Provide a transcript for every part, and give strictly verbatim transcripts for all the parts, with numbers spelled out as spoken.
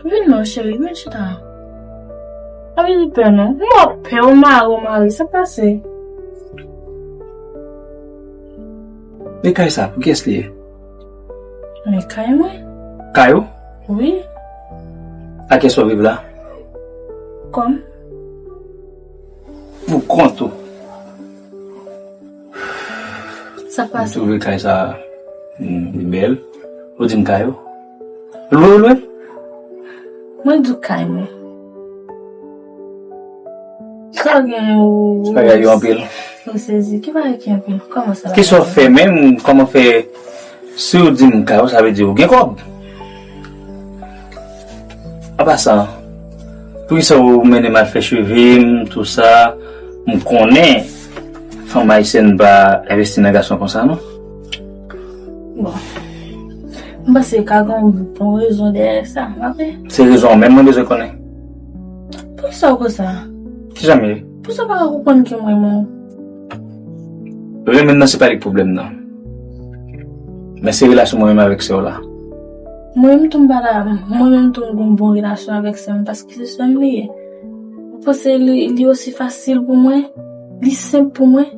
Vin non, cheri, vin chita. Pa vin pè non. M wè w pè, w mare, w mare. Sa k pase? E kay sa, pou kiyès li ye? Men kay mwen. Kay ou? Wi. Ak kiyès w ap viv la? Kò m. Pou kont ou. Sa k pase? M twouve kay sa, hmm, li bèl. Ou di m kay ou? Lwe w lwe? Mwen di w kay mwen. Sa w gen ou? Bagay yo anpil. Ou sezi. Ki bagay ki anpil? Kòman sa? Kisa w fè menm? Kòman fè? Si w di m kay ou, sa vle di ou gen kòb. Apa sa, poukisa ou mennen m al fè cheve m, tou sa? M konnen fanm ayisyèn pa envesti nan gason konsa, non. Bon. M panse ka gen yon bon rezon dèyè sa, pa vre? Se rezon an menm mwen bezwen konnen. Poukisa w konsa? Kijan m ye? Poukisa w pa ka konprann ke m renmen w? Renmen nan se pa li k pwoblèm nan. Men se relasyon mwen menm avèk sè w la. Mwen menm tou m pa ta, mwen menm tou m gen yon bon relasyon avèk sè m paske se sè m li ye. Ou panse li, li osi fasil pou mwen? Li senp pou mwen?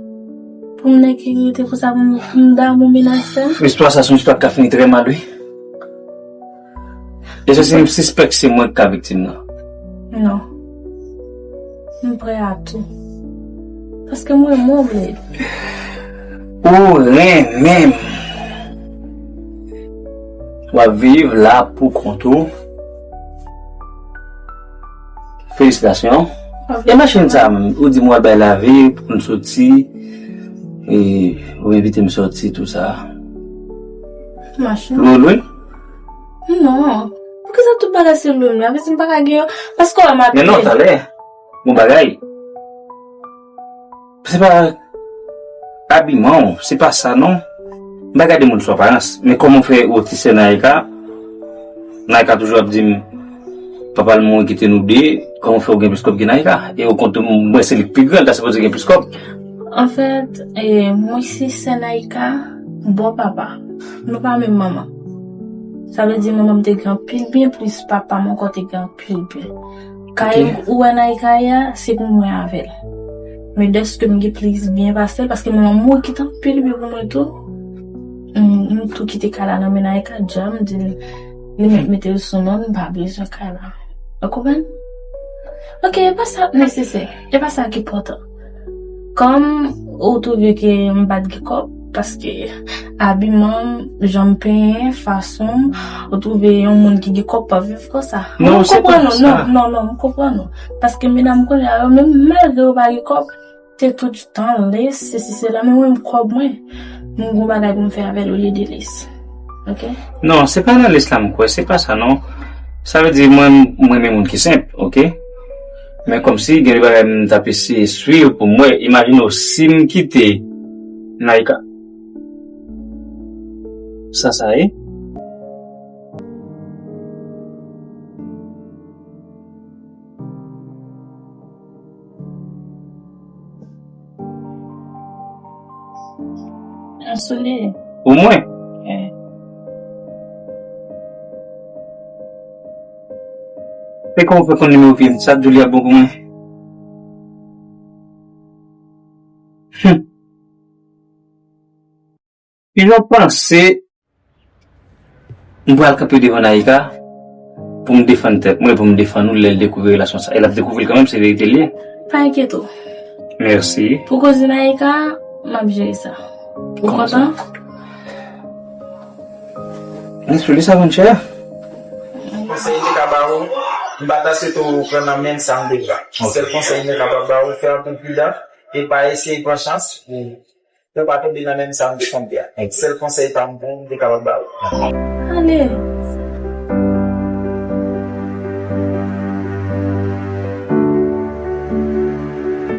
Pou m nan sekirite konsa pou m, pou m damou menaj sè m? Istwa sa se yon istwa k ka fini trè mal, wi. E se si m sispèk se mwen k ka viktim nan. Non. M prè a tou. Paske m renmen w, Bled. Ou renmen m. W ap viv la pou kont ou. Felisitasyon. E machin sa, ou di m w al bay lavi pou n soti, e, ou envite m soti, tou sa. Machin? Lwe, lwe? Non. Poukisa tout bagay se lwe m la? Vle di m pa ka gen yo? Paske w wè m abiye. Men non, talè. Bon bagay. Se pa abiman w, se pa sa non. M pa gade moun sou aparans. Men kòman w fè ou ti sè Naïka? Naïka toujou ap di m, papa l mouri kite nou de. Kòman w fè ou gen plis kòb ke Naïka? E ou konn tou m wè se li k pi gran, l ta sipoze gen plis kòb. Anfèt, e, mwen se sè Naïka, bò papa. Nou pa menm manman. Sa vle di manman m te gen anpil byen plis papa m ankò te gen anpil byen. Kay ou wè Naïka ye a, se pou mwen avè l. Men dèske m gen plis byen pase l, paske manman m mouri kite anpil byen pou mwen tou. M, m tou kite kay la nan men Naïka, dja m di l, li mèt mete l sou non l, m pa bezwen kay la. Ou konprann? Ok, e pa sa k nesesè, e pa sa k enpòtan. Kòm ou twouve ke m pa t gen kòb, paske abiman m, jan m penyen, fason m, ou twouve yon moun ki gen kòb p ap viv konsa. Non, m konprann ou, non, non, non, m konprann ou. Paske medam kounye a yo, menm malgre yo pa gen kòb, te tout tan lès, sesi sela, men mwen, m kòb mwen. M gon bagay pou m fè avè l olye de lès. Ok? Non, se pa nan lès la m kwè, se pa sa non. Sa vle di mwen, m renmen moun ki senp, ok? Men kòmsi gen de bagay m t ap eseye swiv pou m wè, imajine w si m kite Naïka. Sa sa ye? Ansole. Ou mwen? Wi. Se kòman w fè konn nimewo fim? Sa Julie ap bon pou mwen? Hum. Kijan w panse m pral kanpe devan Naïka pou m defann tèt mwen, pou m defann ou lè l dekouvri relasyon sa? E l ap dekouvri l kanmenm, se verite l ye. Pa enkyete w. Mèsi. Pou koze Naïka, m ap jere sa. Ou kontan? Mèsi, li sa vann chè. Konsèy m te ka ba ou, m pa ta swete w pran nan menm sa m te pran. Ok. Sèl konsèy m te kapab ba ou, fè anpil pridan e pa eseye pran chans pou Pou w pa tonbe nan menm sa m te tonbe a. Sèl konsèy pa m pou ou, m te kapab ba ou. Ale,